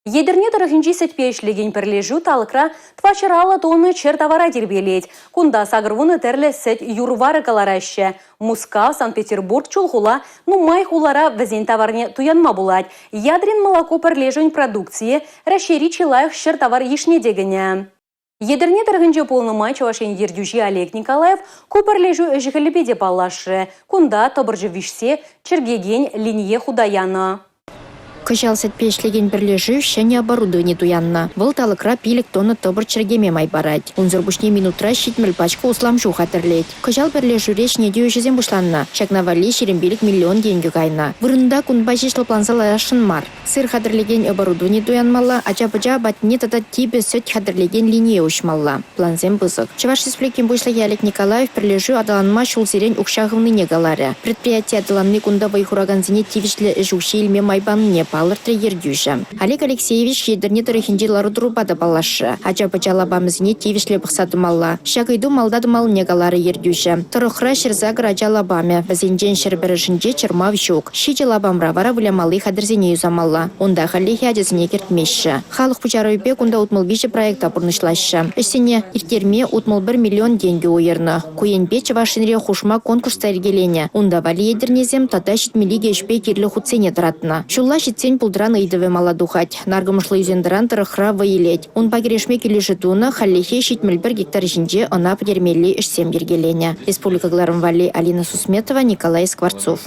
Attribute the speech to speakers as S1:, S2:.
S1: Етӗрне тӑрӑхӗнчи сӗтпе ӗҫлекен пӗрлешӳ талӑкра тӑватҫӗр тонна чӗр тавара тирпейлет. Кунта 80 тӗрлӗ сӗт юр-варӗ кӑлараҫҫӗ. Мускав, Санкт-Петербург, Чулхула нумай хулара вӗсен таварне туянма пулать. Ядрин молоко пӗрлешӗвӗн продукцийӗ Раҫҫейри чи лайӑх чӗр тавар йышне те кӗнӗ. Етӗрне тӑрӑхӗнче пулнӑ май Чӑваш Ен ертӳҫи Олег Николаев ку пӗрлешӳ ӗҫӗ-хӗлӗпе те паллашрӗ. Кунта тӑпӑрчӑ виҫсе чӗркекен линие хута янӑ.
S2: Кӑҫал сӗтпе ӗҫлекен пӗрлешӳ ҫӗнӗ оборудовани туяннӑ. Вӑл талӑкра 5 тонна тӑпӑрч чӗркеме май парать. Унсӑр пуҫне минутра 70 пачка услам ҫу хатӗрлет. Кӑҫал пӗрлешӳре ҫӗнетӳ ӗҫӗсем пуҫланнӑ. Ҫакна валли 25 миллион тенкӗ кайнӑ. Вырӑнта кунпа ҫеҫ лӑпланса ларасшӑн мар. Сыр хатӗрлекен оборудовани туянмалла, ача-пӑча апатне тата типӗ сӗт хатӗрлекен линие уҫмалла. Плансем пысӑк. Чӑваш Республикин Пуҫлӑхӗ Олег Николаев пӗрлешӳ аталанма ҫулсерен укҫа хывнине каларӗ. Предприяти аталанни кунта вӑй хуракансене тивӗҫлӗ ӗҫ укҫи илме май панине палӑртрӗ ертӳҫӗ. Олег Алексеевич Етӗрне тӑрӑхӗнчи лару-тӑрупа та паллашрӗ. Ача-пӑча лапамӗсене тивӗҫлӗ пӑхса тӑмалла. Ҫак ыйту малта тӑмаллине каларӗ ертӳҫӗ. Тӑрӑхра 108 ача лапамӗ, вӗсенчен 101-шӗнче чӑрмав ҫук. Ҫичӗ лапамра вара вылямалли хатӗрсене юсамалла. Унта хальлӗхе ачасене кӗртмеҫҫӗ. Халӑх пуҫарӑвӗпе кунта 63 проекта пурнӑҫлаҫҫӗ. Ӗҫсене ирттерме 61 миллион тенкӗ уйӑрнӑ. Ку енпе Чӑваш Енре хушма конкурс та йӗркеленӗ. Унта валли етӗрнесем тата ҫитмелли ӗҫпе кирлӗ хутсене тӑратнӑ. Ҫулла ҫитсен пултӑран ыйтӑвӗ мала тухать. Наркӑмӑшлӑ ӳсен-тӑран тӑрӑхра вӑй илет. Унпа кӗрешме килӗшӳ тунӑ, хальлӗхе 71 гектар ҫинче ӑна пӗтермелли ӗҫсем йӗркеленӗ. Республика кӑларӑм валли Алина Сусметова, Николай Скворцов.